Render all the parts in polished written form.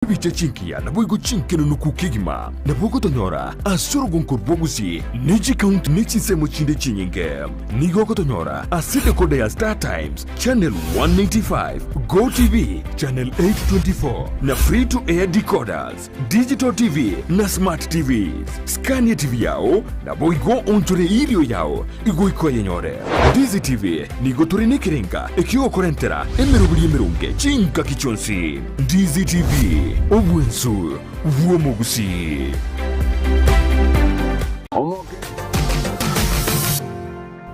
Chibicha chingiya naboigo chinkenenuku kegima nabo ogotonyora ase orogonko rwa Gusii ne chikaunti ne chinsemo chinde chinyinge. Nigo ogotonyora ase decoder ya Star Times channel 185, Go TV channel 824 na free to air decoders, digital TV na smart TVs. Scan etv yao naboigo onchore erio yao igoika oyenyore. Ndizi TV nigo tore nekerenga ekiogokorentera emeroberi emeronge chingaki chionsi. Ndizi TV, obwensu bw'omogusii.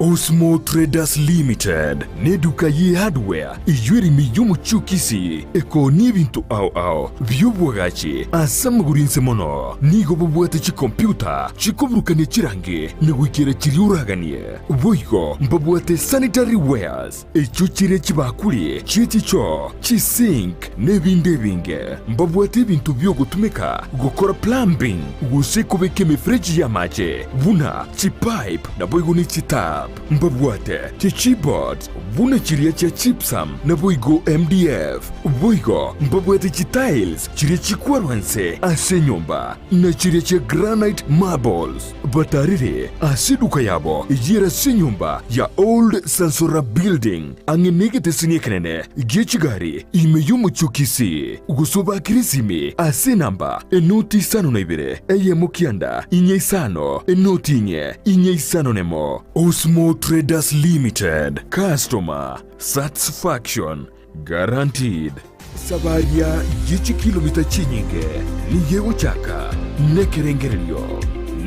Osmo Traders Limited neduka ye hardware eyio ere ime y'omochie o Kisii ekoonia ebinto ao ao bi'obwagachi ase amagoro inse mono. Nigo bobwate chikompiuta chikoburukania chirangi na goikera chiria oraganie. Boigo mbabwate sanitary wares echio chire chibakuri chie chichoo, chisink, na ebinde ebinge. Mbabwate ebinto bi'ogotumeka gokora plumbing gose kobeka emefereji y'amache buna chipipe naboigo ne chitap. Mbabwate chichipboards buna chiria chia gypsum naboigo MDF. Boigo mbabwate chitiles chiria chikwarwa inse ase enyomba na chiria chia granite marbles. Batarire ase eduka yabo eyio ere ase enyomba ya Old Sansora Building ang'e negeteseni ekenene gie chigari ime y'omochie o Kisii, gose obakere esimi ase enamba enoti isano na ibere eyemo kianda inye isano enoti inye inye isano nemo. Osmo Traders Limited, Customer Satisfaction Guaranteed. Sabaria ye chikilomita chinyinge nigo egochaka nekerengererio,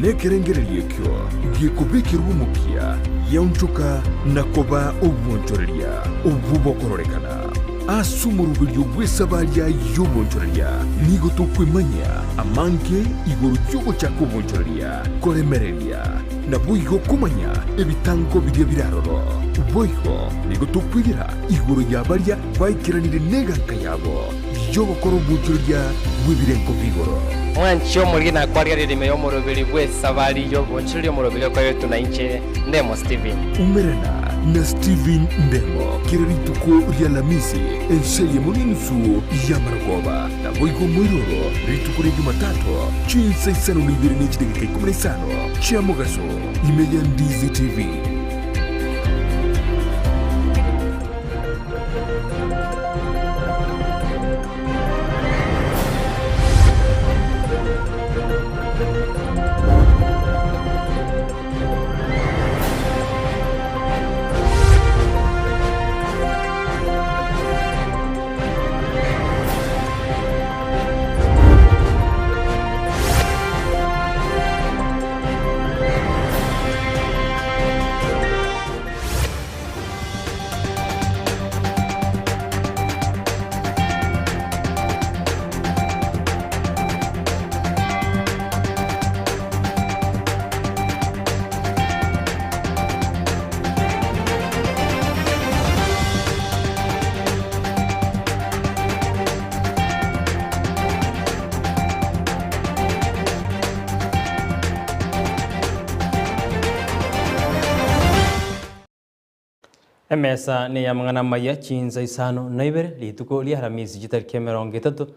nekerengererio ekio gekobekerwa omokia giaonchoka na koba obwonchoreria obwo bokororekana. Ase omoroberio bw'esabaria y'obwonchoreria nigo tokwemanyia amange igoro y'ogochaka obwonchoreria, koremereria, naboigo komanya ebitango biria bire aroro. Boigo nigo tokwegera igoro ya baria baikeranire neganka yabo y'ogokora obwochoreria bw'ebirengo bi'igoro. Mwanche omoriri nakwarigereria ime y'omoroberi bw'esabari y'obonchoreria omoroberi okoretwe na inche Ndemo Stephen. Umerana na Stephen Ndemo kera rituko ri'Alamisi ense eyemo n'enusu y'amarogoba, naboigo moiroro rituko ria Jumatato chinsa isano na ibere ne chidakika ikomi na isano chia mogaso ime ya Ndizi TV. Emesa ney'amang'ana amaya chinsa isano na ibere, rituko ria Aramisi chitariki emerongo etato,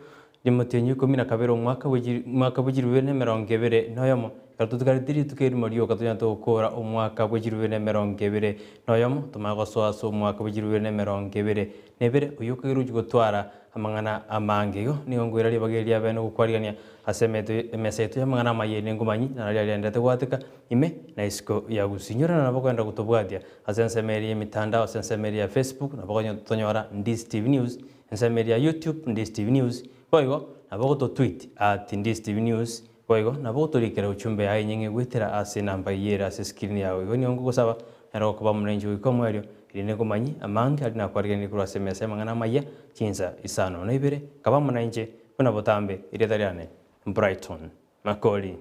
rimotienyi ikomi na kabere omwaka bwe mwaka bwe chilifu bibere na emerongo ebere na oyomo. Ekero totigareti rituko erimo rioka tonyare togokora omwaka bwe chilifu bibere na emerongo ebere na oyomo, tomanye gosoa ase omwaka bwe chilifu bibere na emerongo ebere na ebere, oyio okageire ochia gotwara amang'ana amange. Igo nigo nkoira ribaga eri riabeene gokwarigania ase emeto emesa yaito y'amang'ana amaya ere nengomanyi, na nario ariaenderete goateka ime na isiko ya gusii. Inyorana nabo kogenda gotobwatia ase ensemo eria y'emitandao, ase ensemo eria ya Facebook, nabo okonyotonyora Ndisi TV News, ensemo eria ya YouTube, Ndisi TV News, boigo nabo ogototweet at Ndisi TV News, boigo nabo ogotorikera uchumbe yaye enyeng'e goetera ase enamba eyio ere ase escreen yago. Igo nigo ngogosaba nere gokoba omorenchi goika omoerio, erinde nkomanyie amange aria nakwarigereire korwa ase emesa y'amang'ana amayia chinsa isano na ibere, nkaba amo nainche buna botambe erieta riane Brighton Makori.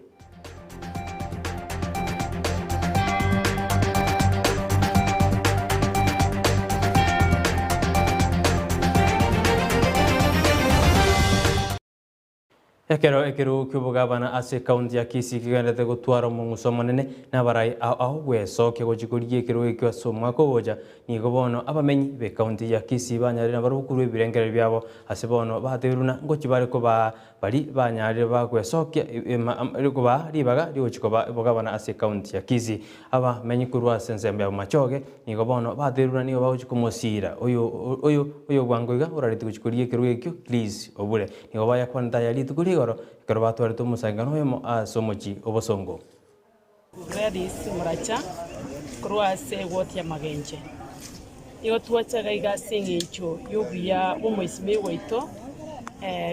Ekero ekerogo ki'obogabana ase ekaunti ya Kisii kegenderete gotwara omong'uso omonene na abarai ao ao gwesokia gochia korigia ekerogo ekio ase omwaka ogocha, nigo bono abamenyi b'ekaunti ya Kisii banyarire nabarabwo korwa ebirengererio biabo ase bono batebirie buna ngochia bare kobaa Baria banyarire bagwesokia kobaa ribaga ri'ogochia koba obogabana ase ekaunti ya Kisii. Abamenyi korwa ase ensemo ya Bomachoge nigo bono batebirie buna nigo bagochia komosiira oyo oyo oyo bwango iga orareti gochia korigia ekerogo ekio Chris Obure. Nigo bayakwanete aya rituko rigoro ekero batwarete omosangererekano oyomo ase omochie obosongo. Gladys Muracha korwa ase egoti ya Magenche. Nigo twachaga iga ase eng'encho y'obuya bw'omoisimei gwaito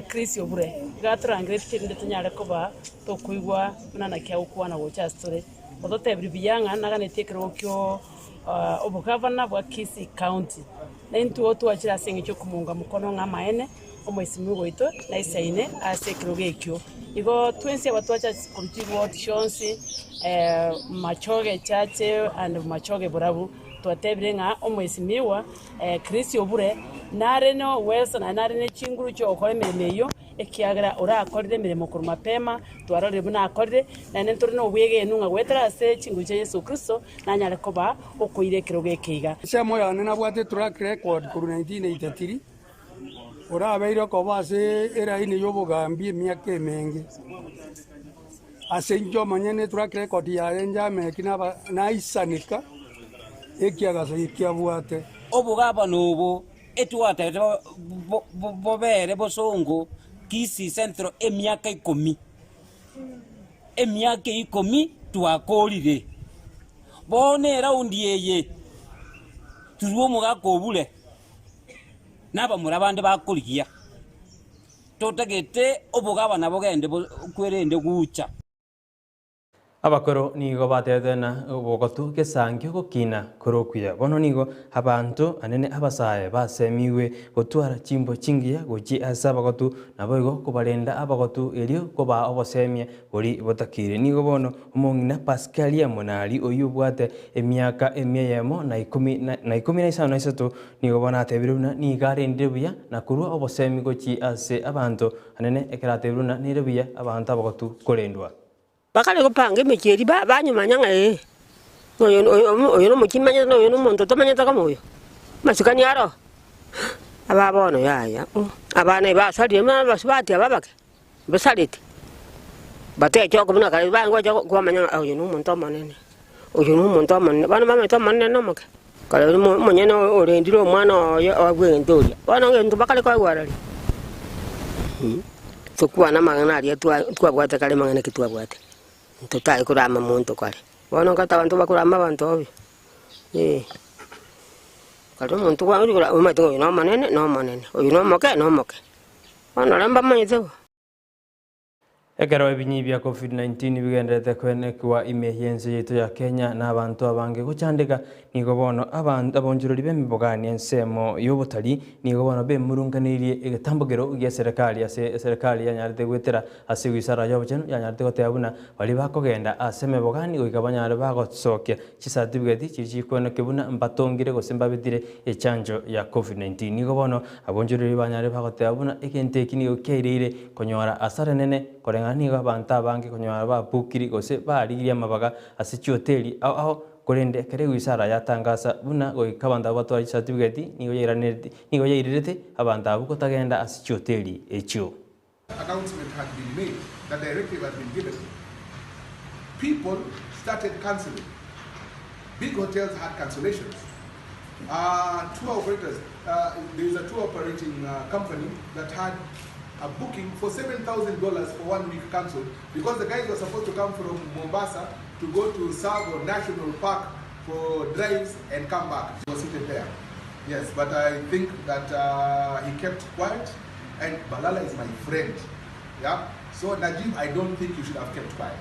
Chris Obure. Iga atorangeretie erinde tonyare koba tokoigwa buna naki agokwana gocha ase tore. Ototebirie buya ng'a naganetie ekerogo kio obogavana bwa Kisii County. Na intwe twachire ase eng'encho y'okomounga mokono ng'a amaene omoisimigwa oito naisaine ase ekerogo ekio. Igo twensi aba twacha korwa chigoti chionsi, Machoge Church and Machoge Borabu, twatebire ng'a omoisimigwa Chris Obure nare noweso naende nare ne chinguru chi'ogokora emeremo eyio, ekiagera orakorire emeremo korwa mapema, twarorire buna akorire, naende ntore nobwegenwa ng'a goetera ase chinguru chia Yeso Kristo nanyare koba okoira ekerogo eke iga. Ensemo yane nabwate track record korwa 1983, orabeire okoba ase eraini y'obogambi emiaka emenge. Ase inche omonyene track record yaye njameki naba naisaneka ekiagaso eki abwate. Obogabana obo etwatebete bobere bosongo Kisii Central emiaka ikomi. Emiaka ikomi twakorire. Bono eraundi eye turwe omogaka obure na abamura bande bakorigia. Totagete obogabana bogende kwerende gocha. Abakoro nigo batebete na obogotu gesangio gokina kore okuya. Bono nigo abanto anene abasae basemigwe gotwara chimbo chingiya gochia ase abagotu, naboigo kobarenda abagotu erio kobaa obosemia boria botakeire. Nigo bono omong'ina Pascalia Monari oyio obwate emiaka emia eyemo na ikomi na ikomi na isano na isato nigo bono atebire buna nigo arendire buya na korua obosemi gochia ase abanto anene ekero atebire buna nere buya abanto abagotu korendwa. Bakare gopanga emechie eria ba- banyomanya ng'a ee, oyo oyo oyo nomochie manyete na oyo nomonto tomanyete kama oyo, amasikani aro. Aba bono yaya, abana ebasarire buna abasubati aba abake, basarete, batechoka buna kare barenge gocha kwamanya ng'a oyo nomonto omonene, oyo nomonto omonene, bono bamanyete omonene nomoke, kare omo omonyene orendire omwana oye oegwe egento oria, bono egento bakare koegwa arari. Tokwane amang'ana aria twa twabwate kare amang'ana ki twabwate, ntotari korama monto kare. Bono nkata abanto bakorama abanto obe, eh. Kare omonto kware kora omanyete ng'a oyo nomonene nomonene, oyo nomoke nomoke. Bono ore mbamanyete bo. Ekero ebinyi bia Covid-19 bigendererete koenekigwa ime y'ense yaito ya Kenya na abanto abange gochandeka, nigo bono abanto abonchorori b'emebogani ensemo y'obotari nigo bono bemurunganeirie egetambokero gia serekari ase eserekari yanyarete goetera ase wisara y'obochenu yanyarete goteba buna baria bakogenda ase emebogani goika banyare bagosokia Chisatibigeti chiria chikwenekia buna mbatongire gose mbabetire echanjo ya Covid-19. Nigo bono abonchoreria banyare bagoteba buna egento eki nigo kiaireire konyora asara enene koreng'ana nigo abanto abange konyora babukiri gose barigirie amabaga ase chihoteli ao ao korende ekero ewisara yatangasa buna goika abanto abwo batware chisatibigeti nigo yairanereti nigo yairerete abanto abwo kotagenda ase chihoteli echio. Announcement had been made, the directive had been given, people started cancelling. Big hotels had cancellations. Uh, tour operators, uh, there is a tour operating uh, company that had a booking for $7,000 for one week cancelled because the guys were supposed to come from Mombasa to go to Tsavo National Park for drives and come back. He was seated there. Yes, but I think that uh, he kept quiet and Balala is my friend. Yeah? So Najib, I don't think you should have kept quiet.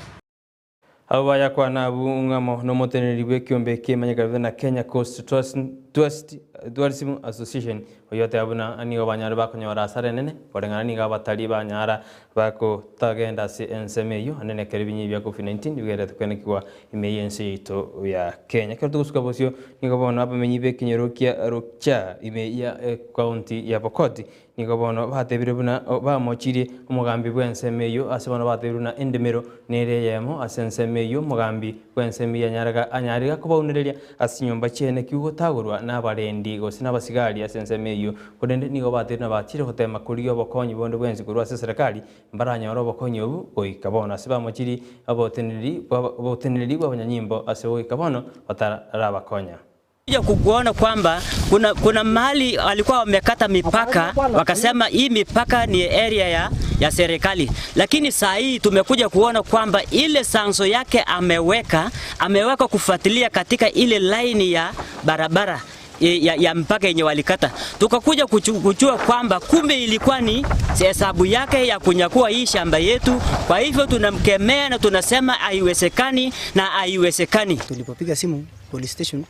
Abwo bayakwana abwo ng'amo nomoteneneri bw'ekiombe eki'emanyekano na Kenya Coast Trust. Tourism Association oyio oteba buna nigo banyare bakonyora asara enene koreng'ana nigo abatari banyara bakotagenda ase ensemo eyio anene ekero ebinyi bia Covid-19 bigendererete koenekigwa ime y'ense yaito ya Kenya. Ekero togosuka bosio nigo bono abamenyi b'ekenyoro kia Rukcha ime ya ecounty ya Pokot Nigo bono batebire buna bamochirie omogambi bw'ensemo eyio, ase bono batebire buna endemero nere eyemo ase ensemo eyio, omogambi bw'ensemo eyio anyarega anyarire kobaunereria ase chinyomba chiaye naki gotagorwa nabarendi gose nabasigari ase ensemo eyio. Korende nigo batebire buna bachire gotema korigia obokonyi bonde bwensi korwa ase eserekari, mbaranyore obokonyi obwo goika bono. Ase bamochirie oboteneneri oboteneneri bw'abanyanyimbo ase goika bono batarabakonya. Kuja kuona kwamba kuna, kuna mahali walikuwa wamekata mipaka, wakasema hii mipaka ni area ya, ya serikali, lakini saa hii tumekuja kuona kwamba ile sanso yake ameweka ameweka kufuatilia katika ile laini ya barabara ya, ya mpaka yenye walikata. Tukakuja kujua kwamba kumbe ilikuwa ni hesabu yake ya kunyakua hii shamba yetu. Kwa hivyo tunamkemea na tunasema haiwezekani na haiwezekani. Tulipopiga simu police station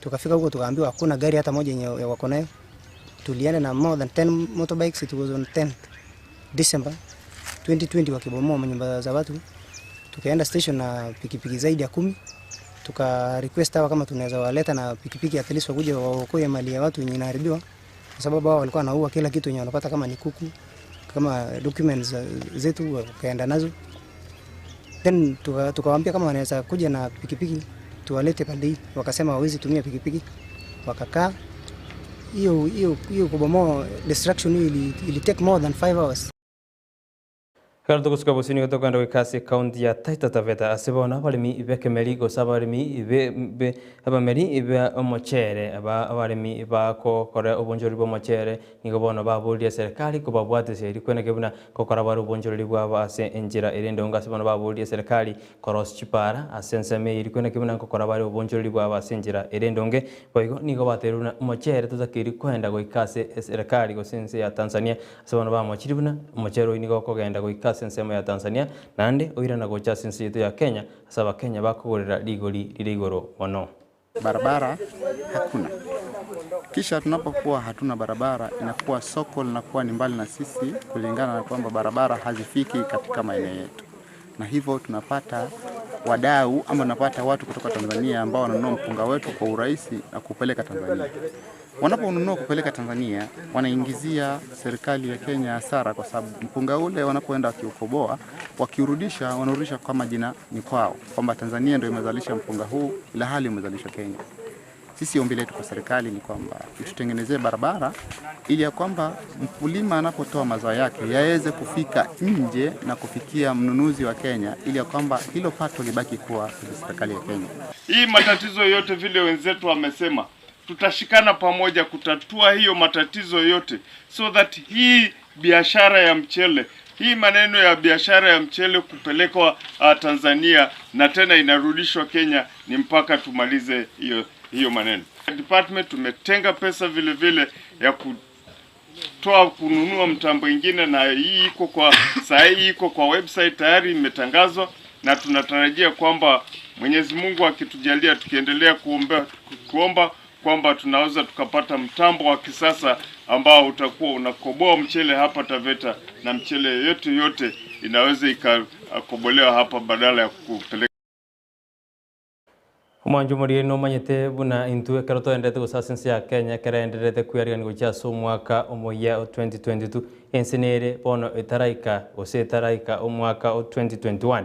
tukafika huko tukaambiwa hakuna gari hata moja yenye wako nayo. Tulienda na more than 10 motorbikes, it was on 10th December 2020 wakibomoa manyumba za watu. Tukaenda station na pikipiki zaidi ya 10, tuka request hawa kama tunaweza waleta na pikipiki at least wakuje waokoe mali ya watu yenye inaharibiwa, kwa sababu hao walikuwa wanaua kila kitu yenye wanapata, kama ni kuku, kama documents zetu wakaenda nazo. Then tukawaambia kama wanaweza kuja na pikipiki tuwalete pande hii, wakasema hawezi tumia pikipiki, wakakaa. Hiyo hiyo hiyo kubomoa destruction hiyo ili take more than 5 hours. Ekero togosuka bosio nigo tokogenda goika ase ekaunti ya Taita Taveta ase bono abaremi b'ekemeri gose abaremi be be abameri ba omochere aba abaremi bakokora obonchoreri bw'omochere nigo bono baboririe eserekari kobabwatesia erio kweneke buna gokora bare obonchoreri bwabo ase enchera ere endonge ase bono baboririe eserekari Korosia chipara ase ensemo eye rikwe naki buna nkokora bare obonchoreri bwabo ase enchera ere endonge. Boigo nigo batebirie buna omochere totakeiri koenda goika ase eserekari gose ense ya Tanzania. Ase bono bamochirie buna omochere oyio nigo okogenda goika ase ensemo ya Tanzania naende oirana gocha ase ense yaito ya Kenya ase abakenya bakogorera rigori rire igoro mono. Barabara hakuna. Kisha tunapokuwa hatuna barabara, inakuwa soko linakuwa ni mbali na sisi, kulingana na kwamba barabara hazifiki katika maeneo yetu, na hivyo tunapata wadau ama tunapata watu kutoka Tanzania ambao wananunua mpunga wetu kwa urahisi na kupeleka Tanzania. Wanaponunua kupeleka Tanzania, wanaingizia serikali ya Kenya hasara, kwa sababu mpunga ule wanapoenda wakiukoboa, wakiurudisha, wanarudisha kama jina ni kwao, kwamba Tanzania ndio imezalisha mpunga huu, ila hali umezalishwa Kenya. Sisi ombi letu kwa serikali ni kwamba itutengenezee barabara ili ya kwamba mkulima anapotoa mazao yake yaweze kufika nje na kufikia mnunuzi wa Kenya, ili ya kwamba hilo pato libaki kuwa kwenye serikali ya Kenya. Hii matatizo yote vile wenzetu wamesema, tutashikana pamoja kutatua hiyo matatizo yote, so that hii biashara ya mchele, hii maneno ya biashara ya mchele kupelekwa Tanzania na tena inarudishwa Kenya, ni mpaka tumalize hiyo hiyo maneno. Department tumetenga pesa vile vile ya kutoa kununua mtambo ingine, na hii iko kwa saa hii iko kwa website tayari imetangazwa, na tunatarajia kwamba Mwenyezi Mungu akitujalia, tukiendelea kuomba, kuomba kwamba tunaweza tukapata mtambo wa kisasa ambao utakuwa unakoboa mchele hapa Taveta, na mchele yote yote inaweza ikakobolewa hapa badala ya kupeleka. Omwancho omoriri nomanyete buna intwe ekero toenderete gose ase ense ya Kenya ekero eendererete kwearigania gochia ase omwaka omoyia o 2022, ense nere bono etaraika gose etaraika omwaka o 2021.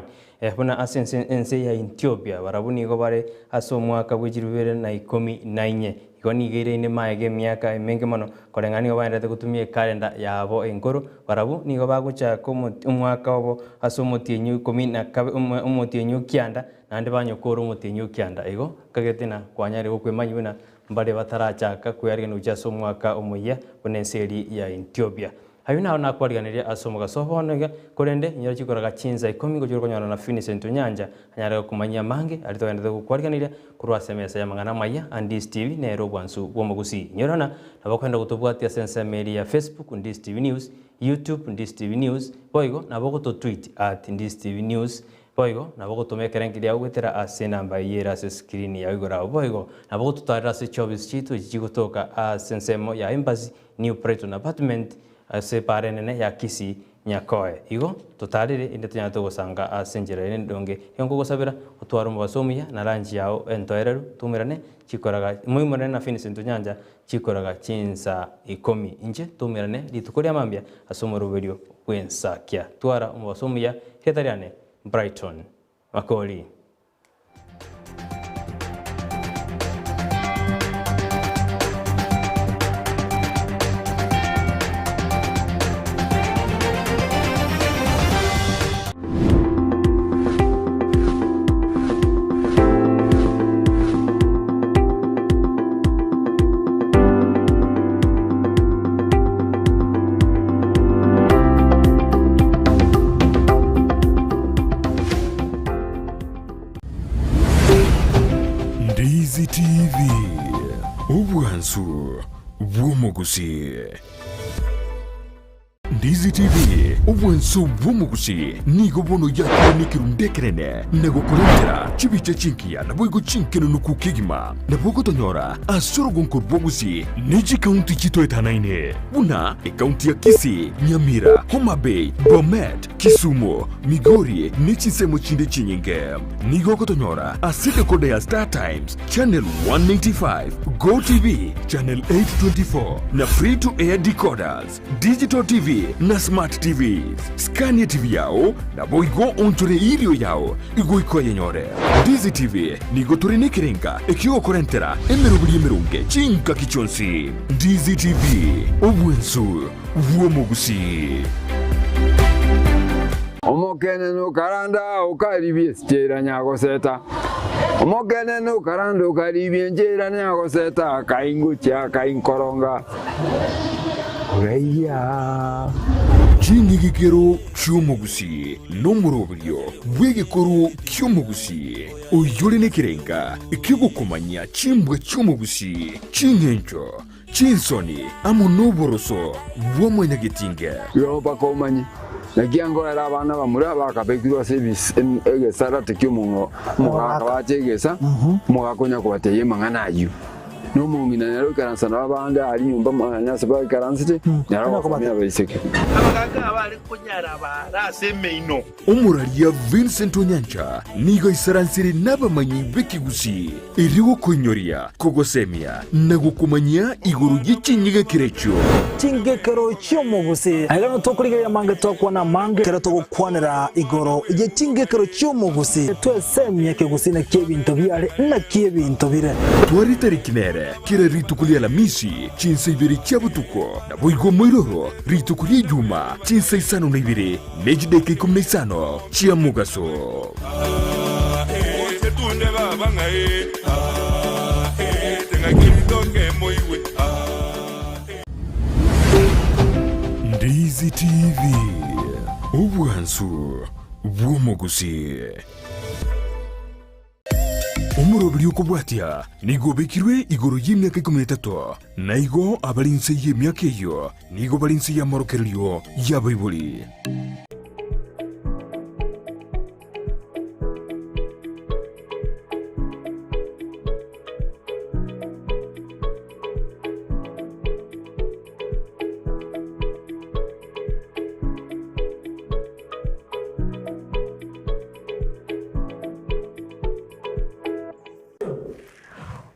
Buna ase ense ense ya Ethiopia barabwo nigo bare ase omwaka bwe chilifu ibere na ikomi na inye. Igo nigo eiraine magega emiaka emenge mono, koreng'ana nigo baendererete gotumia ekalenda yabo enkoro. Barabwo nigo bagochaka omwaka obo ase omotienyi o ikomi na kabe omotienyi o kianda, naende banyokora omotienyi o kianda. Igo nkagete ng'a kwanyarire gokwemanyia buna mbare batarachaka kwearigania gochia ase omwaka omoyia buna ense eria ya Ethiopia. Ayio naro nakwariganirie ase omogaso bono iga, korende inyore chikoraga chinsa ikomi gochia konyora na Vincent Onyancha anyare gokomanyia amange aria togenderete gokwariganiria korwa ase emesa y'amang'ana amaya a Ndisi TV nere obwansu bw'omogusii. Inyora ng'a nabo okogenda gotobwatia ase ensemo eria ya Facebook Ndisi TV News, YouTube Ndisi TV News, boigo nabo ogototweet at Ndisi TV News. Boigo nabo ogotoma ekerengi riao goetera ase enamba eyio ere ase escreen yao igoro agwo. Boigo nabo ogototarera ase chiofisi chiaito echi chigotoka ase ensemo ya Embassy New Brighton Apartment ase epaara enene ya Kisii Nyakoe. Igo totarere inde tonyare togosanga ase enchera ere endonge. Igo nkogosabera otware omobaso omuya na lunch yao entoereru toumerane chikoraga moimerane na Vincent Onyancha chikoraga chinsa ikomi. Inche toumerane rituko ria mambia ase omoroberio bw'ensakia. Twara omobaso omuya, rieta riane Brighton Makori. Ndizi TV, obwansu bw'omogusii. Ndizi TV, obwansu bw'omogusii, nigo bono yakire nekerundu ekenene na gokorentera chibicha chingiya naboigo chinkenenuku kegima. Nabo ogotonyora ase orogonko rwa Gusii ne chikaunti chitoetanaine buna ekaunti ya Kisii, Nyamira, Homa Bay, Bomet, Kisumu, Migori ne chinsemo chinde chinyinge. Nigo ogotonyora ase decoder ya Star Times, Channel 185, Go TV, Channel 824 na Free to Air decoders, Digital TV na Smart TVs. Skania TV yao naboigo onchore erio yao igoika oyenyore. Ndizi TV nigo tore nekerenga ekiogokorentera emeroberi emeronge chingaki chionsi. Ndizi TV, obwensu bw'omogusii. Omokenene okaranda okaribia esichera nyagoseta, Omokenene okaranda okaribia enchera nyagoseta, Akaingochia akainkoronga oraiya. Ching'igikero chi'omogusii nomoroberio bw'egekoro ki'omogusii, oyore nekerenga ki'ogokomanyia chimbwa chi'omogusii, ching'encho, Chinsoni amo noboroso bwa mwanyagetinge. Igo mpaka omanye, naki angoera abana bamura bakabekirwe ase egesarate ki'omogaka bache egesa, omogaka onya kobatebia amang'ana ayio. Na omong'ina nere oikaransa nabo abande aria nyomba mwane ase baikaransete, nere ogosomia abaiseke. Abagaaka abare konyara baare ase emeino. Omoraria Vincent Onyancha nigo aisaransire nabamanyi b'ekegusii erio gokoinyoria, kogosemia na gokomanyia igoro ye chinyigekero echio. Chingekero chi'omogusii. Aiga nigo tokorigereria amange twakwana amange ekero togokwanera igoro ye chingekero chi'omogusii. Twesemie ekegusii naki ebinto biare naki ebinto bire. Tware tariki nere kera rituko ri'Alamisi chinsa ibere chia botuko, naboigo moiroro rituko ri'Ejuma chinsa isano na ibere ne chidaeka ikomi na isano chia mogaso. Ndizi TV, obwansu bw'omogusii. Omoroberi okobwatia nigo obekirwe igoro y'emiaka ikomi na etato, na igo abare inse y'emiaka eyio nigo bare inse y'amorokererio y'abaibori.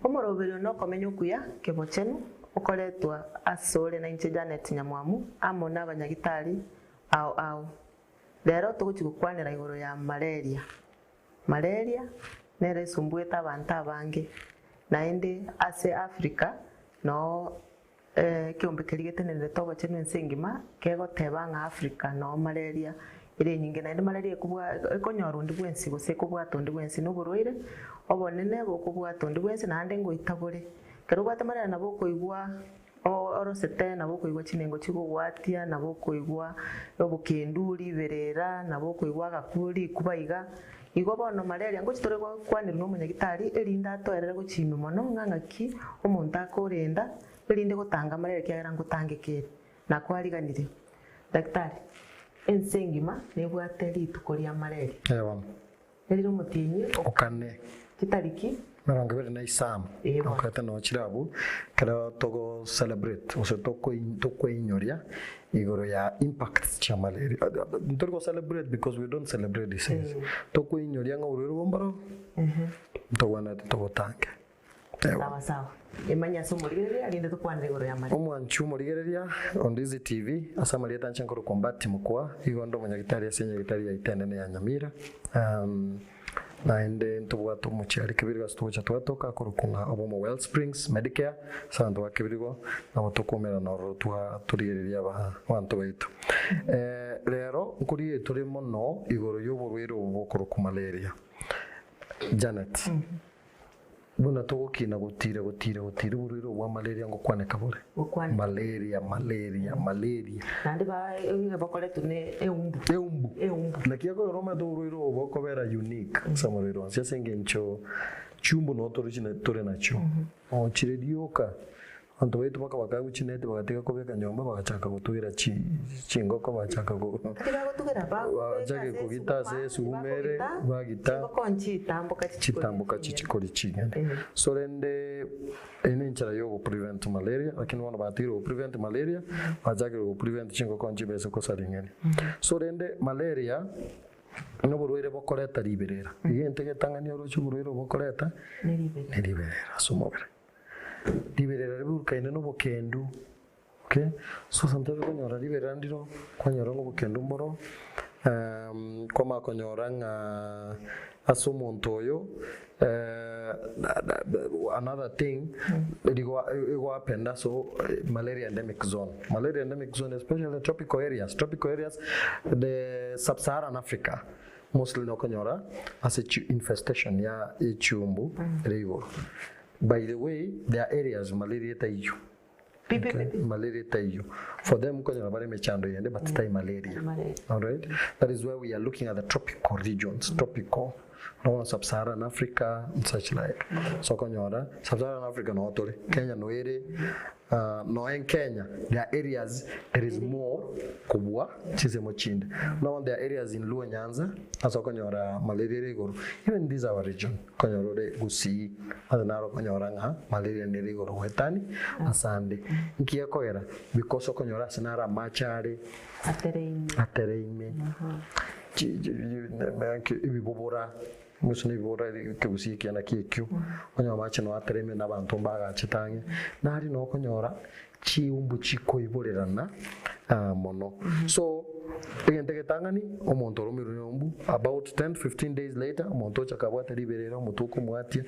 Omoroberio nokomenya okuya kebochenu okoretwa asore nainche Janet Nyamwamu amo nabanyagitari ao ao. Rero togochia gokwanera igoro ya malaria. Malaria nero esumbuete abanto abange naende ase Africa noo Ekeombe keria getenenerete obochenu ense engima kegoteba ng'a Africa noo malaria ere enyinge naende malaria ekobwa ekonyora onde bwensi gose ekobwata onde bwensi na oborwaire obonene bokobwata onde bwensi naende ngoita bore. Ekero obwate malaria nabo okoigwa orosete, nabo okoigwa chinengo chigogwatia, nabo okoigwa obokendu, riberera, nabo okoigwa agaku rikuba iga. Igo bono malaria ngochi tore gokwanerwa na omonyagitari erinde atoerere gochia ime mono ng'a ng'aki omonto akorenda erinde gotanga malaria ekiagera ngotangeka ere. Nakwariganire. Daktari, ense engima nebwate rituko ria malaria. Erire omotienyi o. Okane. Chitariki. 25 okorete noo chire abwo ekero togo celebrate gose tokoinyoria igoro ya impacts chia malaria. Ntori go celebrate because we don't celebrate disease. Tokoinyoria ng'a oborwaire obo mboro ntobwenerete tobotange. Sawa sawa. Emanye ase omorigereria rinde tokwanere igoro ya malaria. Omwanchi omorigereria o Ndizi TV ase amarieta anche nkorokwa Mbati Mokwa, igo nde omonyagitari ase enyagitari yaito enene ya Nyamira. Naende ntobwate omochiari kebirigo ase togocha twatoka akorokwa ng'a Obomo Wellsprings Medicare ase abanto ba kebirigo nabo tokoumerana ororo twa torigereria aba abanto baito. Rero nkorigereria tore mono igoro y'oborwaire obo bokorokwa malaria. Janet. Buna togokina gotira gotira gotira oborwaire obwo bwa malaria ngokwaneka bore. Gokwaneka. Malaria malaria malaria. Naende ba nigo bakoretwa ne eumbu. Eumbu. Eumbu. Naki ekogera omanyete oborwaire obo bokobera unique ase amarwaire onsi ase engencho chiumbu noo tore chine tore nachio. Chire rioka Abanto baito bakabaka agwo chineti bagatiga kobeka nyomba bagachaka gotugera chi chingoko bagachaka go Tari bagotugera bakobeka bachake ase kogita ase esuguma, esuguma ere tibakogita bagita chingoko nchitamboka chichikori chitamboka chinyene. chichikori ching'ende. So rende eye nenchera ya ogoprevent malaria lakini bono batigire goprevent malaria bachakire goprevent chingoko nchibese kosaria ing'eni. So rende malaria noborwaire bokoreta riberera, egento egetang'ani oroche oborwaire obo bokoreta Ne riberera. ne riberera ase omobere. Riberera riburukaine nobokendu, okay, so sometimes okonyora riberera ndiro, kwanyora ng'a obokendu mboro, kwamanya konyora ng'a ase omonto oyo another thing rigo egohappen ase malaria endemic zone, malaria endemic zone especially tropical areas, tropical areas the sub-Saharan Africa mostly nokonyora ase chi infestation ya echiumbu ere igoro. By the way there are areas malaria etaiyo okay malaria etaiyo for them okonyora bare emechando yende but tai malaria alright that is why we are looking at the tropical regions tropical bono sub Saharan Africa and such like so okonyora sub Saharan Africa noo tore Kenya no ere Noe Kenya there are areas there is more kobua chinsemo chinde. Buna bono there are areas in Luo Nyanza ase okonyora malaria ere igoro. Even this our region okonyora ore Gusii ase naro okonyora ng'a malaria nere igoro goetani ase ande. Nki gekogera? Because okonyora ase naro amache are atereime, ebibobora. Gose nebibora ekegusii ekiya nakio ekio, okonyora amache noo ateremire na abanto mbagachete ang'e, nari noo okonyora chiumbu chikoiborerana mono. So, egento egetang'ani, omonto oromirwe ne umbu, about 10 to 15 days later, omonto ocha akabwata riberera, omotwe okomwatia,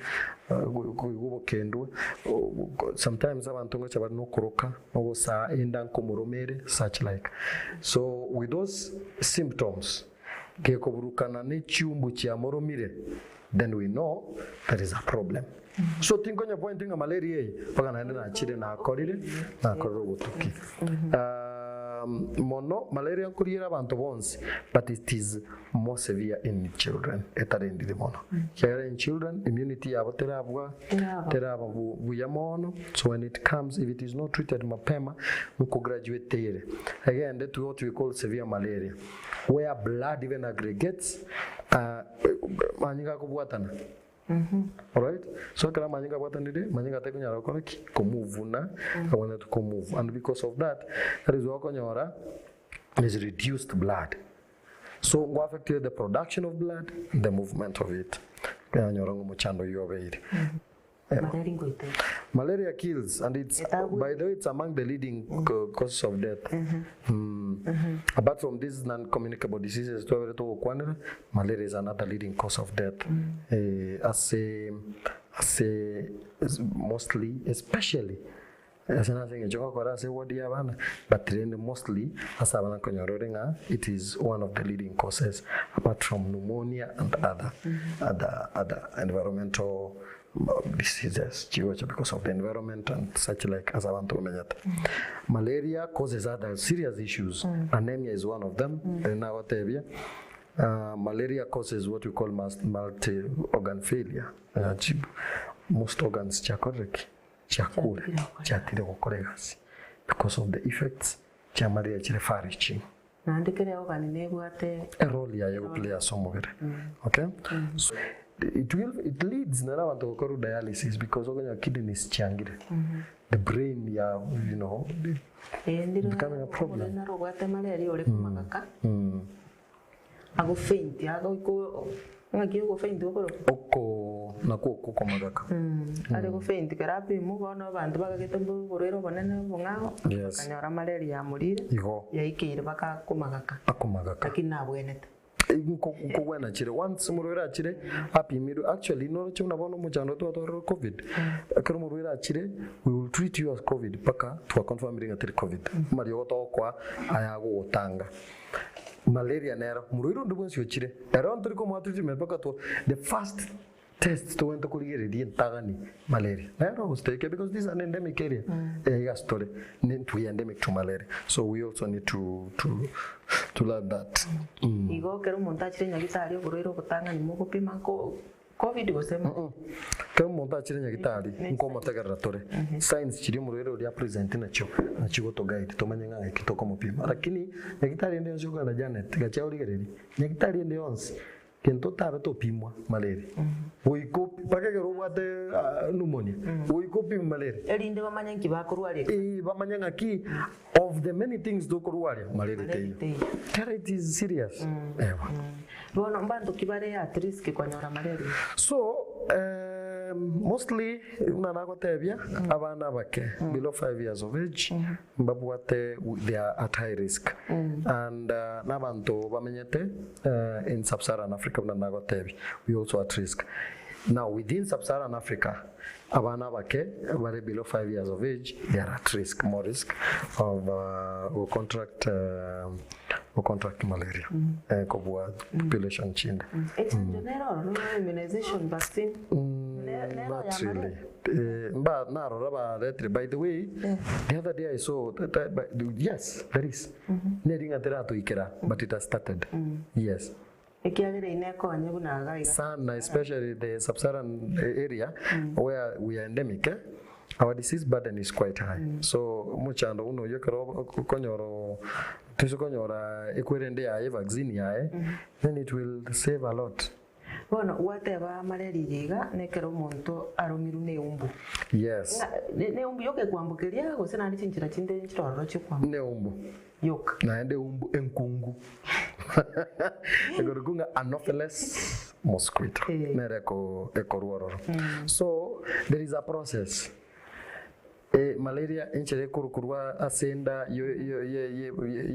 koigwa obokendwe, sometimes abanto ngocha bare nokoroka, ogosaa enda nkomoromere, such like. So, with those symptoms, Gekoburukana ne chiumbu chiamoromire then we know there is a problem. So tinkonya point ng'a malaria eye mpaka naende nachire nakorire nakorire obotuki. Mono malaria nkoriera abanto bonsi but it is more severe in children etarendiri mono. Ekiagera in children immunity yabo terabwa teraba buya mono so when it comes if it is not treated mapema nkograduate ere egende to what we call severe malaria. Where blood even aggregates, amanyinga akobwatana. Alright? So ekero amanyinga abwatanire, amanyinga atari konyara gokora ki? Komove buna abwenerete komove. And because of that, that is why okonyora is reduced blood. So ngo affect the production of blood, the movement of it. Yanyora ng'a omochando oyio obeire. Malaria ngoita ere. Malaria kills and it's by the way it's among the leading causes of death. Mm. Apart from these non-communicable diseases twabere togokwanera, malaria is another leading cause of death. Eh, ase ase mostly especially Ase nase engencho ngokora ase eward ya abana, but rende mostly ase abana nkonyora ore ng'a it is one of the leading causes apart from pneumonia and other other other environmental diseases chigocha because of the environment and such like ase abanto bamenyete. Malaria causes other serious issues, anemia is one of them, ere nagotebia malaria causes what we call multi organ failure, most organs chiakorire ki? Chiakure, chiatire gokora egasi because of the effects chia malaria chire far reaching. Naende kera organ nebwate Erole yaye egoplay ase omobere. Okay? So, it will it leads nere abanto gokorwa dialysis because okonyora kidneys chiangire. The brain ya you know Eh, ndire becoming a problem. omorwaire nare obwate malaria ore komagaka ago faint agoiko ng'aki ogo faint okorokwa? Oko nakwo okwo komagaka. Are go faint kero apimwa bono abanto bagagete mbu oborwaire obonene obong'ao Yes. bakanyora malaria yamorire Igo. yaikeire baka komagaka Akomagaka. lakini nabwenete. Nkogwena chire once omorwaire achire apimirwe actually noroche buna bono omochando twatwarire covid ekero omorwaire achire we will treat you as covid mpaka twaconfirmire ng'a teri covid amariogo togokoa aya agogotanga malaria nero omorwaire onde bwensi ochire ero ntori komoa treatment mpaka twa the first test togwente korigereria entagani malaria nero gose because this is an endemic area eh, iga ase tore ne we are endemic to malaria so we also need to to to learn that mm. Igo ekero omonto achire nyagitari oborwaire obotang'ani mogopima nko covid gose Ekero omonto achire nyagitari nkomotegerera tore signs chiria omorwaire oria apresent nachio nachio gotoguide tomanye ng'a eki tokomopima lakini nyagitari ende yonsi okogenda Janet gachia origereria nyagitari ende yonsi Gento otabe topimwa malaria goika opi mpaka ekero obwate pneumonia goika opimwe malaria. Erinde bamanye nki bakorwaria. Ee bamanye ng'aki of the many things tokorwaria malaria teiyo. Kera it is serious. Ewa. Bono mbanto ki bare at risk konyora malaria? So mostly buna nagotebia abana abake below 5 years of age Mbabwate they are at high risk and nabanto bamenyete in sub-Saharan Africa buna nagotebia we also at risk. Now within sub-Saharan Africa abana abake bare below 5 years of age they are at risk more risk of go contract go contract malaria kobua population chinde. Echanjo nero ororo immunization vaccine Not really. Eh, mba narora baretire by the way the other day I saw that, that, but, yes there is neri ng'a teratoikera but it has started yes Ekiagera ine ekonye buna iga iga. sana especially the sub-Saharan area where we are endemic eh? our disease burden is quite high so omochando buna oyio ekero okonyora toise konyora ekwerende yaye vaccine yaye then it will save a lot Bono gwateba amareri eye iga, nekero omonto aromirwe neumbu. Yes. Ng'a ne- neumbu yoka ekwambokeria gose naende chinchera chinde nchire ororo chi'okwamboka? Neumbu. Yoka. Naende eumbu enkungu. Ekorokwa ng'a Anopheles mosquito. Nere eko ekorwa ororo. So there is a process. Malaria enchera ekorukurwa ase enda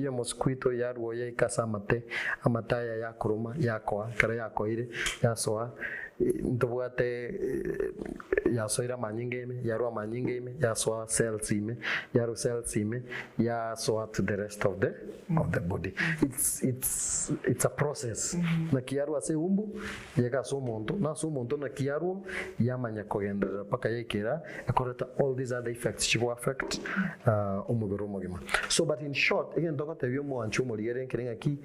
y'omosquito yarwa yaika ase amate, amate aya yakoroma yakoa, ekero yakoire yasoa ntobwate yasoire amanyinga ime, yarwa amanyinga ime yasoa cells ime, yarwa cells ime yasoa to the rest of the of the body. It's it's it's a process. Naki yarwa ase eumbu Yeka ase omonto, na ase omonto naki arwo yamanya kogenderera mpaka yaikera ekoreta all these other effects chigo affect omobere omogima. So but in short egento ngotebia omwanchi omorigere nkere ng'aki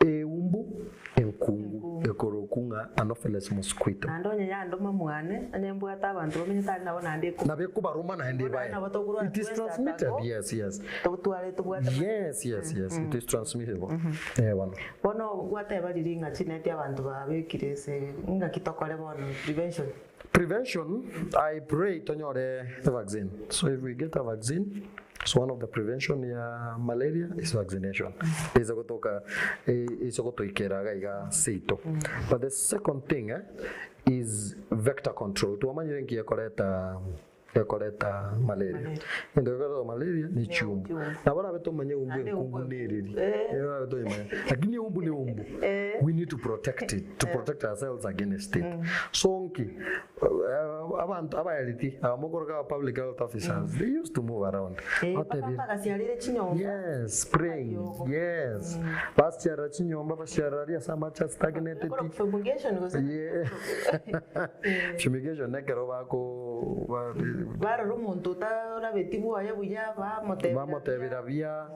eumbu enkungu ekorokwa ng'a anopheles mosquito. Naende onye yandoma mwane, onye mbwate abanto bamenyete are nabo naende eko. Nabo ekobaroma naende Bono ebae. nabo tokorwara It is twensi transmitted atako, yes yes. totware tobwate Yes yes yes it is transmittable. Eh bono. Bono gwateba riria ng'a chineti abanto babekire ase ng'aki tokore bono prevention. Prevention, I pray tonyore the vaccine. So if we get a vaccine, so one of the prevention ya malaria is vaccination. Ase gotoka ase gotoikera iga iga seito. But the second thing eh, is vector control. Twamanyire nki ekoreta Gekoreta malaria. Egento gekoreta malaria ne chiumbu. Nabo orabe tomanye eumbu enkungu nereri. Orabe toyemanya. Lakini eumbu ne eumbu. We need to protect it, to protect ourselves against it. So nki, abanto abaeriti, aba mokoroka aba public health officers, they used to move around. Mpaka bagasiarire chinyomba. Yes, spraying. Yes. Basiarera chinyomba, basiarera aria ase amache stagnated. Fumigation gose? Yeah. Fumigation ekero bako Barora omonto otarabeti bwoye buya, bamotebera Bamotebera buya,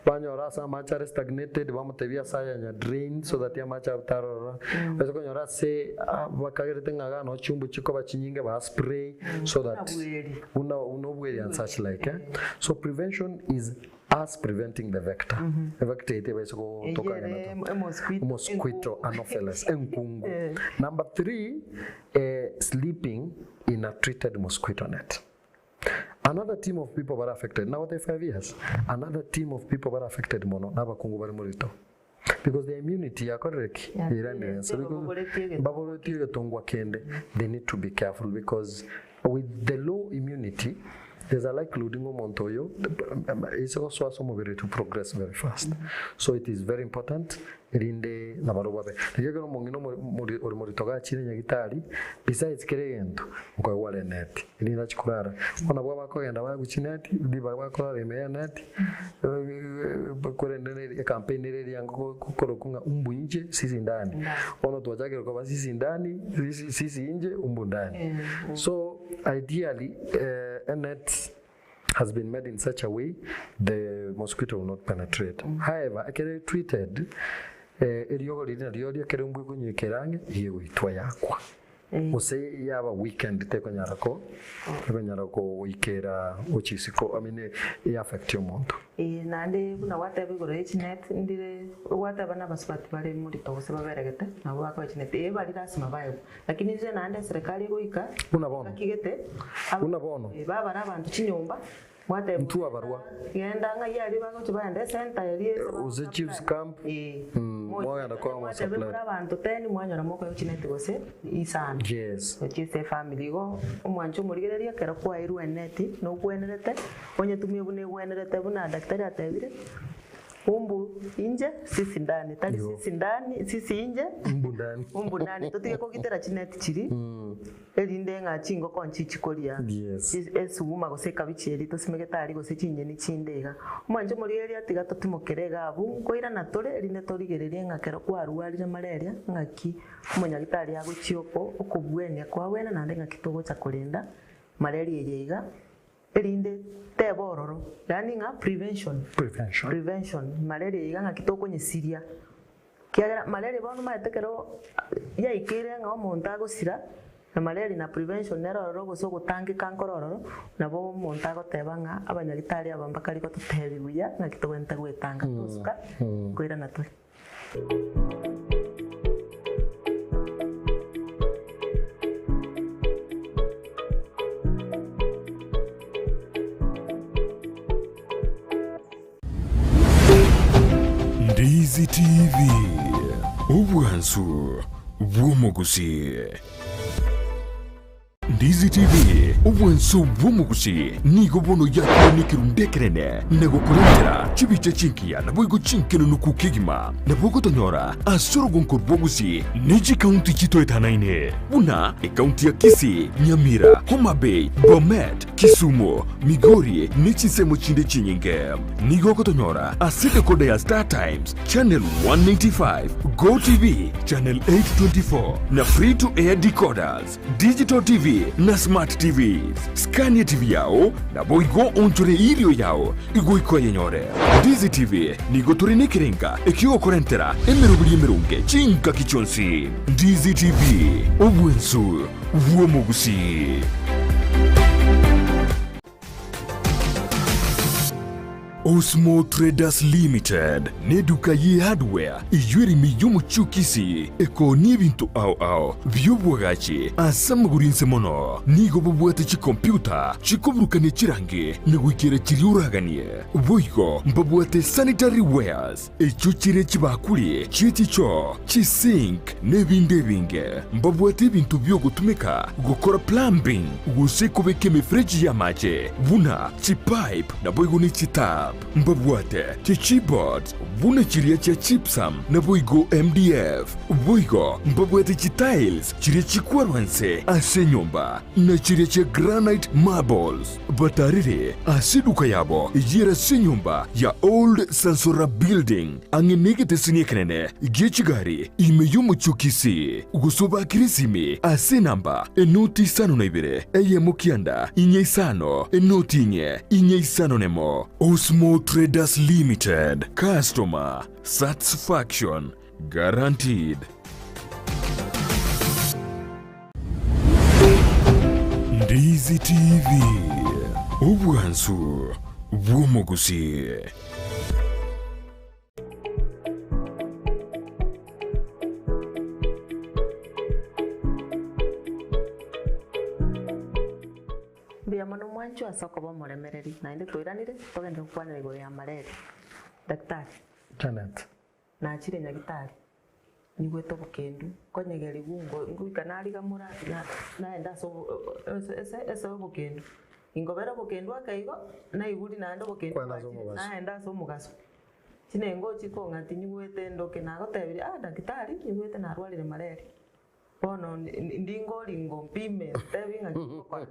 banyora ase amache are stagnated, bamotebia ase ayanya drain so that amache abwo tarorora. Ase konyora ase bakagerete ng'a iga noo chimbu chikoba chinyinge ba spray so that buna buna obweri and such like eh. So prevention is. Us preventing the vector. Evector eye tebaisa gotoka Eyio ng'a ere nato. emosquito, Mosquito anopheles, enkungu. Number 3, sleeping in a treated mosquito net. Another team of people bare affected, nagotebia 5 years, another team of people bare affected mono nabakungu bare morito. Because their immunity yakorire ki? Yairanire inse. Because mbabogoretie egetongwa kende, they need to be careful because with the low immunity, there's a likelihood ng'a omonto oyo ase gosoa ase omobere to progress very fast. So it is very important erinde nabarobwo babe. Naki ekero omong'ina ore morito gachire nyagitari, besides kera egento, nkoegwa are eneti, erinde achie korara. Bono nabwo abakogenda baegwa chineti, ribaga bakorara ime y'eneti, korende nere ecampaign ere eria korokwa ng'a umbu inche sisi ndani. Bono twachakire koba sisi ndani, sisi inche umbu ndani. So ideally enet has been made in such a way the mosquito will not penetrate. However, ekero ere treated, eriogo riria nario riria ekero embwa ekonyweka ang'e iga egoitwa yakwa. Gose yaba weekend tekonyara ko tekonyara goikera gochia isiko I mean e affect omonto. Ee, naende buna gwateba igoro ye chinet, ndire gwateba na abasubati bare morito gose baberegete, nabo bakoa chinet, ee baria lasima baegwe. Lakini rire naende eserekari egoika, Buna bono. engaki gete, Buna bono. babare abanto chinyomba, mwateba Intwe abarwa. genda ng'ai aria bagochia bagenda esenta eria ase Gose chiefs camp, mwagenda koa mwateba supply. more abanto ten mwanyora mokoegwa chineti gose isano. Yes. Gochia ase efamiri igo, omwancho omorigereria ekero kwaeirwe eneti nokwenerete, onyetumie buna egwenerete buna daktari atebire. Umbu inche sisi ndani tari sisi ndani sisi inche Umbu ndani. umbu ndani totige kogitera chineti chiri erinde ng'a chingoko nchichi koria Yes. esuguma gose ekabichi eria tosimegete aria gose chinyeni chinde iga. Omwancho omorigereria tiga totimokere iga abwo nkoirana tore erinde torigererie ng'a ekero kwarwarire malaria ng'aki omonyagitari agochia oko okobwenia kwabwene naende ng'aki togocha korenda malaria eye iga. Erinde teba ororo, yaani ng'a prevention, Prevention. prevention, malaria iga ng'aki tokonyesiria, kiagera malaria bono omanyete ekero yaikeire ng'a omonto agosira, na malaria na prevention nere ororo gose ogotangeka nkore ororo, nabo omonto agoteba ng'a abanyagitari aba mbakari gototebi buya ng'aki togwenerete goetanga tosuka koirana tore. Ndizi TV, obwansu bw'omogusii. Ndizi TV, obwanso bw'omogusi, nigo bono yakire nekerundu ekenene na gokorentera chibicha chingiya naboigo chinkenenuku kegima. Nabo ogotonyora ase orogonko rw'ogusi ne chikaunti chitoetanaine buna ekaunti ya Kisii, Nyamira, Homa Bay, Bomet, Kisumu, Migori ne chinsemo chinde chinyinge. Nigo ogotonyora ase decoder ya Star Times, Channel 195, Go TV, Channel 824 na Free to Air decoders. Digital TV na Smart TVs. Skania TV yao naboigo onchore irio yao igoika oyenyore. Ndizi TV nigo tore nekerenga ekiogokorentera emeroberi emeronge chingaki chionsi. Ndizi TV, obwensu bw'omogusii. Osmo Traders Limited neduka ye hardware eyio ere ime y'omochie o Kisii ekoonia ebinto ao ao bi'obwagachi ase amagoro inse mono. Nigo bobwate chikompiuta chikoburukania chirangi na goikera chiria oraganie. Boigo mbabwate sanitary wares echio chire chibakuri chie chichoo, chisink na ebinde ebinge. Mbabwate ebinto bi'ogotumeka gokora plumbing gose kobeka emefereji y'amache buna chipipe naboigo ne chitap. Mbabwate chichipboards buna chiria chia gypsum naboigo MDF. Boigo mbabwate chitiles chiria chikwarwa nse ase enyomba na chiria chia granite marbles. Batarire ase eduka yabo eyere ase enyomba ya Old Sansora Building, ang'e negeteseni ekenene gie chigari ime y'omochie o Kisii, gose obakire esimi ase enamba enoti isano na ibere, eyemo kianda, inye isano, enoti inye, inye isano nemo. Osmo Traders Limited, Customer Satisfaction Guaranteed. Ndizi TV, obwansu. bw'omogusii. Mbuya mono mwanchwa ase okoba omoremereri, naende toiranire togende gokwanera igoro ya malaria. Daktari. Janet. Nachire nyagitari, nyigwete obokendu, nkonyegerigwa ngo ngoika narigamora na naenda ase obo ase ase ase obokendu. Ingobera obokendu ake igo, naigure naende obokendu Kwenda ase bwachire, omogaso. naenda ase omogaso. Chinengo chikong'ati nyigwete ndoke nagotebirie ah daktari, nyigwete narwarire malaria. Bono ndingori ngompime ntebi ng'a ngokora.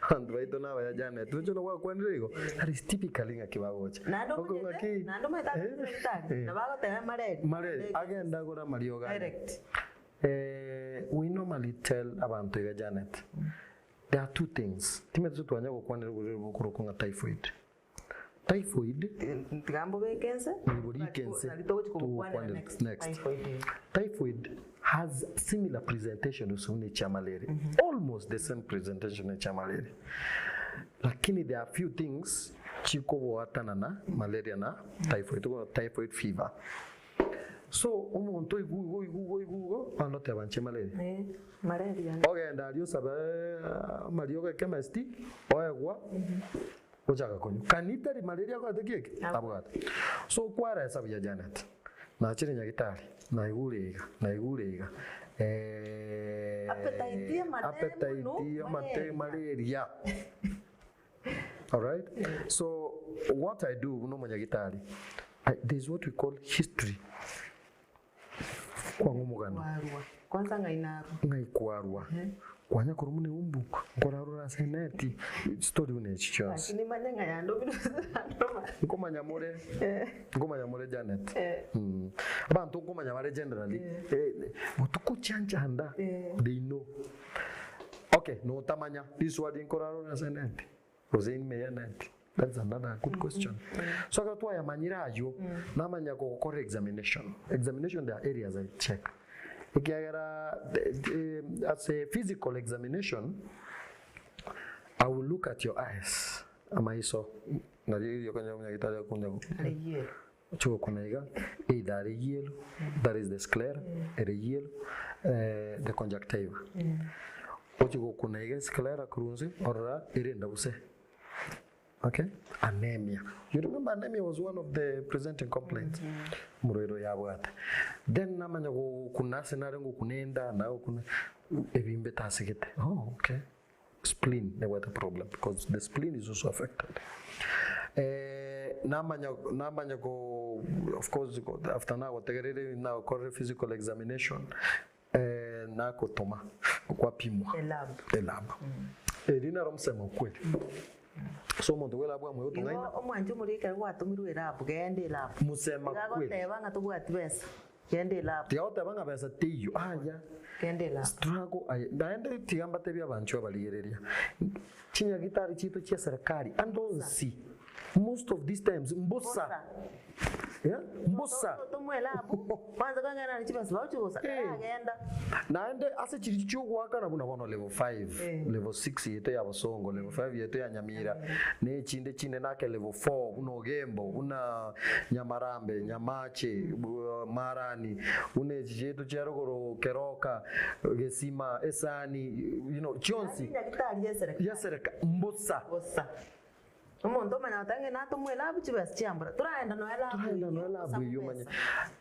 Abanto baito nabaya Janet, inche nogwakwanire igo, that is typically ng'aki bagocha. Naende Oko omanyete, ng'aki naende omanyete ase daktari, Eh. nabo agoteba malaria. Malaria, agende agore amariogo aye. Direct. Eh, we normally tell abanto iga Janet, there are two things, timanyeti twanya gokwanera oborwaire bokorokwa ng'a typhoid. Typhoid Tiga mbobeke ense, Niborike ense, nari togochi kobokwanera togokwanera next. next. Typhoid eye. Typhoid has similar presentation gose buna echia malaria, almost the same presentation echia malaria, lakini there are few things chikoboatanana malaria na typhoid, tokonyora typhoid fever. So omonto oigwe igo oigwe igo oigwe igo, bono oteba inche malaria. Eh, malaria. Ogenda aria osabe amariogo echemist, oegwa, Gochaka konywa. Kani tari malaria abwate ki eke? Abwate. So kwaresa buya Janet. Nachire nyagitari, naigure iga, naigure iga. Eh, Appetite y'amate appetite mono, y'amate malaria. malaria. Alright? So what I do buna omonyagitari, I, there is what we call history. Kwang'a omogano. Kwarwa. Kwanza ng'ai narwa. Ng'ai kwarwa. Kwanya korwa buna eumbu, nkorarora ase eneti, story buna echi chionsi. Lakini manye ng'a yandomire gose tandoma. Nkomanya more, nkomanya more Janet. Eh. Mm. Abanto nkomanya bare generally, eh, botuko chianchanda, they know. Okay, notamanya, riswali nkorarora ase eneti. Gose ime y'eneti? That's another good question. So ekero twayamanyire aywo, namanya gokora examination. Examination there are areas I check. Ekiagera eh, as a physical examination, I will look at your eyes. Amaiso, nario erio okonyora omonyagitari akonya Are Chigokuna iga, either are yellow, that is the sclera, ere yellow, eh, the conjunctiva. Ochi gokuna iga sclera korwa inse, orora ere endabuse. Okay? Anemia. You remember anemia was one of the presenting complaints. Omorwaire oyo abwate. Then namanya gokuna ase nare ngokuna enda, nagokuna ebimbe tasigete. Oh, okay. Spleen nebwate problem because the spleen is also affected. Eh, namanya namanya ko of course ko- after nagotegereire nagokorire physical examination eh, nakotoma kwapimwa Elab. elab eri naro msema ukweli so omonto bwa elab amwe Igo otong'aina omwancho omorike ekero gwatomirwe elab, genda elab. Musema Iga kweli. agoteba ng'a tobwati besa. Genda elabu. Tiga goteba ng'a besa teiyo, aya. Genda elabu. Struggle aye. Naende tiga mbatebie abanchwa abarigereria, chinyagitari chiaito chia serikali ande onsi, most of these times mbosa. Yeah, mbosa. Otomwa elabu, kwanza kang'ana chibesa bagochi gosa, agenda. Naende ase chiria chiogoakana buna bono level 5, level 6 yaito ya Bosongo, level 5 yaito ya Nyamira, na echinde chinde nake level 4 buna Ogembo, buna Nyamarambe, Nyamache, Marani, buna echi chiaito chia rogoro Keroka, Gesima, Esani, you know, chionsi. Yaani nyagitari ya eserekari. Ya eserekari, mbosa. Bosa. Omonto omanya goteba ng'a natomwa elabu chibesa chiambora, toraenda nonya elabu Toraenda eyio, nonya elabu osabwe eyio omanye. besa.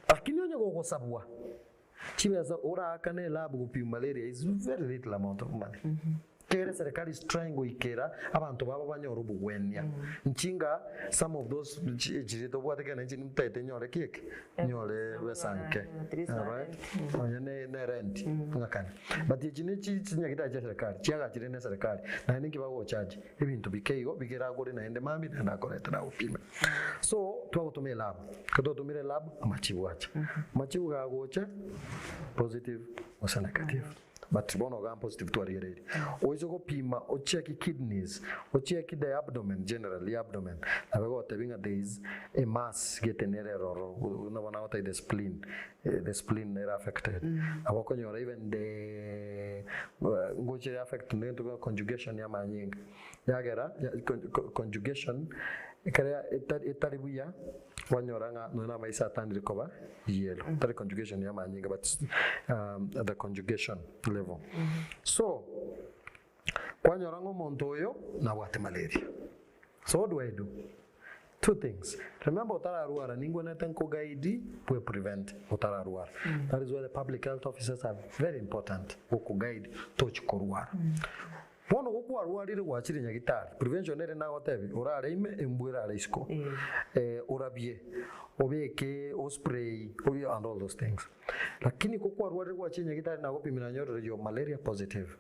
Lakini onye gogosabwa chibesa oraakane elabu gopima malaria is very little amount of money. Kere serikali is trying goikera abanto babo banyore obogwenia. Nchinga some of those chiri tobwate kene inche nimtaete nyore ki eke? Nyore besa nke. Alright? Nonya ne ne rent ng'akane. But echi ne chi chinyagitari chia serikali chiagachire ne serikali naende nki bagocharge ebinto bike igo bigeragore naende mambia naende akorete nagopime. So twagotoma elab, ekero twatomire elab amachibu acha. Amachibu gagocha positive gose negative. But bono iga positive twarigereirie. Oise gopima ocheki kidneys, ocheki the abdomen generally abdomen, nabo egotebia ng'a there is a mass gete nere eroro, buna bono agotebia the spleen, the spleen nere affected. Nabo okonyora even the ngocha ere affect negento buna conjugation ya amanyinga, yagera conjugation. Ekero etari buya, kwanyora ng'a nonya na amaiso atandire koba yellow, tari conjugation ya amanyinga but the conjugation level. So, kwanyora ng'a omonto oyo nabwate malaria. So what do I do? Two things, remember otararwara ningwenerete nkoguide bwe prevent otararwara. That is why the public health officers are very important gokoguide tochi korwara. Bono gokwarwarire gwachire nyagitari, prevention ere nagotebi orare ime embwa erare isiko, orabie, obeke ospray orie and all those things. Lakini gokwarwarire gwachire nyagitari nagopimire nanyorire you're malaria positive,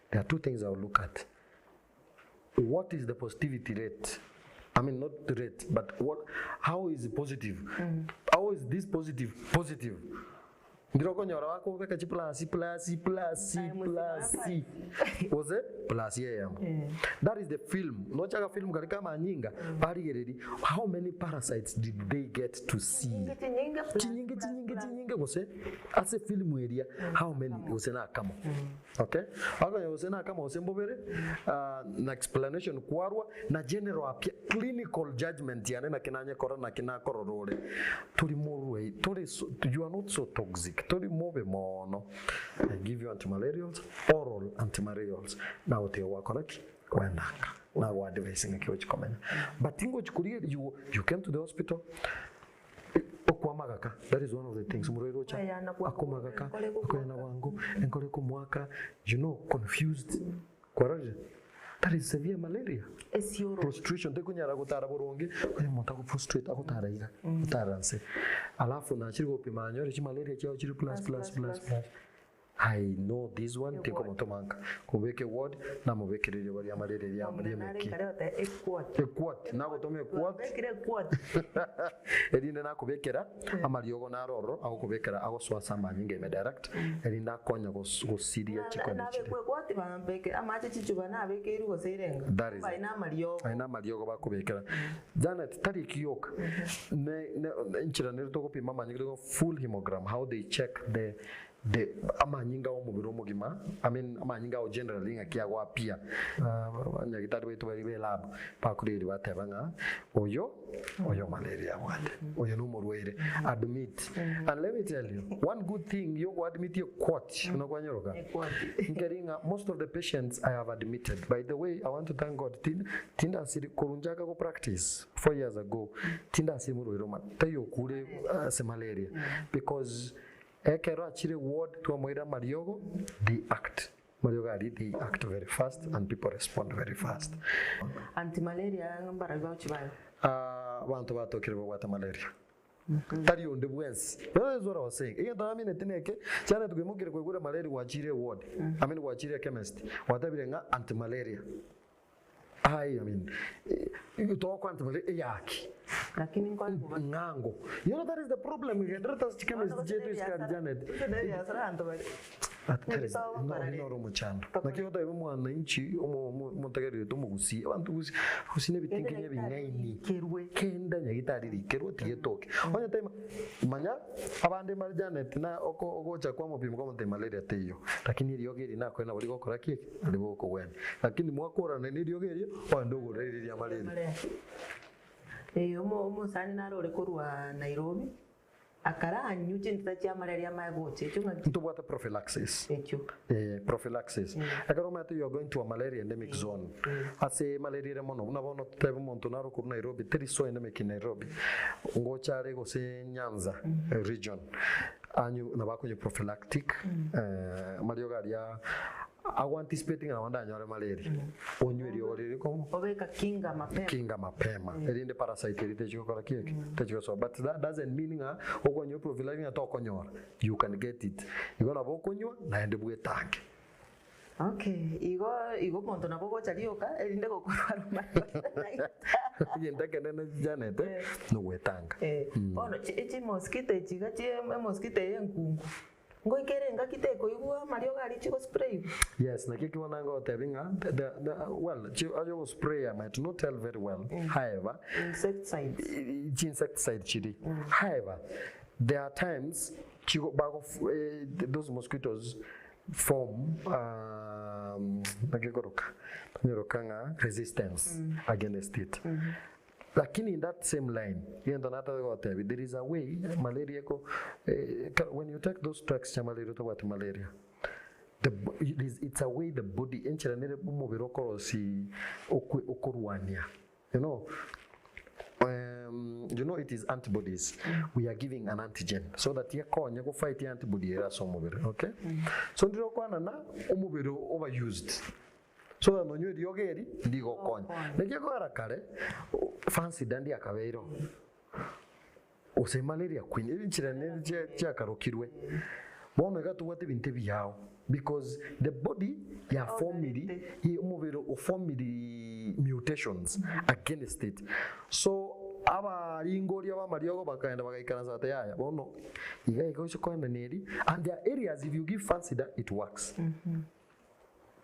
there are two things I will look at, what is the positivity rate, I mean not the rate but what how is it positive, how is this positive positive. Ndire okonyora bakobeka chiplasi plasi plasi plasi gose plasi eyemo. That is the film. Nochaka film kari kamanyinga barigereria how many parasites did they get to see. Chinyinge Chinyinge chinyinge chinyinge gose ase film eria how many gose na akamo. Okay? Bakonyora gose na akamo gose mbobere ah, na explanation kwarwa na general appear clinical judgment yane naki nanyekora naki nakorora ore tori morwai tori so, you are not so toxic tori mobe mono I give you antimalarials oral antimalarials nagoteba gwakora ki kwenanga nago advise ng'aki ochi komenya but ngochi koria you, you came to the hospital okwamagaka that is one of the things omorwaire ocha akomagaka akoyana bwango enkoro ekomwaka you know confused Kwarorire? That is severe malaria. Prostration tekonyara gotara boronge, onye omonto ago prostrate agotara iga, gotara nse. Alafu nachire gopima nanyore chimalaria chiao chire plus plus plus plus. I know this one tinkomotoma nka. Kobeka eward namobekera erioba ria malaria ria riemeki. Equart, nagotoma equart. Erinde nakobekera amariogo naro ororo agokobekera agosoa ase amanyinga ime direct. Erinde akonye gosiria chikoni chiria. Nabekwe egoti bambeke amache chichuba nabekeirwe gose irenga. That is Aye it. namariogo. Aye namariogo bakobekera. Janet, tari eki gioka. Ne, ne, enchera nere togopima amanyinga nigo full hemogram, how they check the, the amanyinga omobere omogima, I mean amanyinga ao generally ng'aki agoappear. Abanyagitari baito baria be lab bakorigereria bateba ng'a oyo Oyo malaria abwate, oyo nomorwaire, admit. And let me tell you, one good thing yogoadmit equart, buna kwanyoroka, nkeri ng'a most of the patients I have admitted, by the way, I want to thank God, tin, tindasiri, korwa nchaka go practice 4 years ago, tindasiri morwaire oma, taiyo okure ase malaria, because ekero achire ward twamoira amariogo, they act. Mariogo aria they act very fast and people respond very fast. Anti malaria mbarabwo bagochi baye. Ah, abanto batokire babwate malaria. Tari onde bwensi. That is what I was saying. Egento namineti neke, Janet koimokire koigure malaria gwachire eward. I mean gwachire echemist. Gwatebire ng'a anti malaria. Aye, I mean, eh, togokwana anti malaria eyaki. Lakini nkore Ng'ango. You know that is the problem. Gendereta ase chikemist chiaito isiko Janet. Ebiasara abanto bare. Noro omochando. Naki ogoteba omwananchi omotegereri oito omogusii, abanto gusii, gusii nebitingenye ebing'aini. Kenda nyagitari rikerwe tiga etoke. Onye taima manya abande mbare Janet na oko ogocha kwamopima kwamotebia malaria teiyo. Lakini eriogo eri nakoe nabo rigokora ki eke? Nari bogokogwenia. Lakini mwakorana na eriogo erio, ogende ogore riria ria malaria. Ee, omosani naro ore korwa Nairobi. Akaranywa chintita chi'amararia amaye gocha, echio ng'aki? Ntobwate prophylaxis. Echio. Eh, prophylaxis. Ekero omanyete you are going to a malaria endemic zone, ase malaria ere mono, buna bono totebe omonto naro korwa Nairobi, teri so endemic in Nairobi, ngocha are gose Nyanza region, anywe nabo akonywa prophylactic, amariogo aria Ago anticipate ng'a nabo ndanyore malaria. Onywe eriogo riria rikomo. Obeka kinga mapema. Kinga mapema. Erinde parasite eria techigokora ki eke? Techigosoa. But that doesn't mean ng'a okonywa prophylactic ng'a tokonyora. You can get it. Igo nabo okonywa naende bwetange. Okay, igo igo omonto nabo ogocha rioka erinde gokorwara omanye gocha Egento ekenene Janet, nogwetanga. Bono chi chimosquito echi iga chie emosquito eye enkungu. Ngoika ere engaki tekoigwa amariogo aria chigosprayigwa. Yes, naki ekio bono ngogotebi ng'a the, the, the, well, chi, aye ogospraya might not tell very well, however, Insecticides. chi insecticide chiri, however, there are times chigo, bago, eh, those mosquitoes form um, naki ekoroka, tonyoroka ng'a resistance against it. Lakini in that same line, egento natagete gotebia, there is a way malaria eko eh, when you take those drugs chia malaria otabwati malaria, the it is, it's a way the body enchera nere omobere okorosi okwe okorwania you know um, you know it is antibodies we are giving an antigen so that ekonye go fight antibody ere ase omobere okay so ndire okwanana omobere overused So that nonywe eriogo eri ndigokonya. Naki ekogera kare Fancy Dandy akabeire oo gose malaria queen enchera nere chiakarokirwe bono iga tobwate ebinto ebiao because the body yafomiri omobere ofomiri mutations against it so abaringoria bamariogo bakaenda bagaikaransa bati yaya bono iga iga gocha koenana eri and there are areas if you give Fancy it works.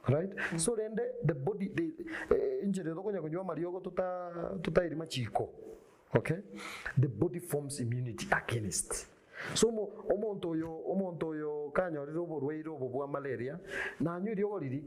Right? So rende the body the eh, enchera tokonya konywa amariogo tota totairi machiko. Okay? The body forms immunity against. So omo omonto oyo omonto oyo kanyorire oborwaire obo bwa malaria nanywa eriogo riri.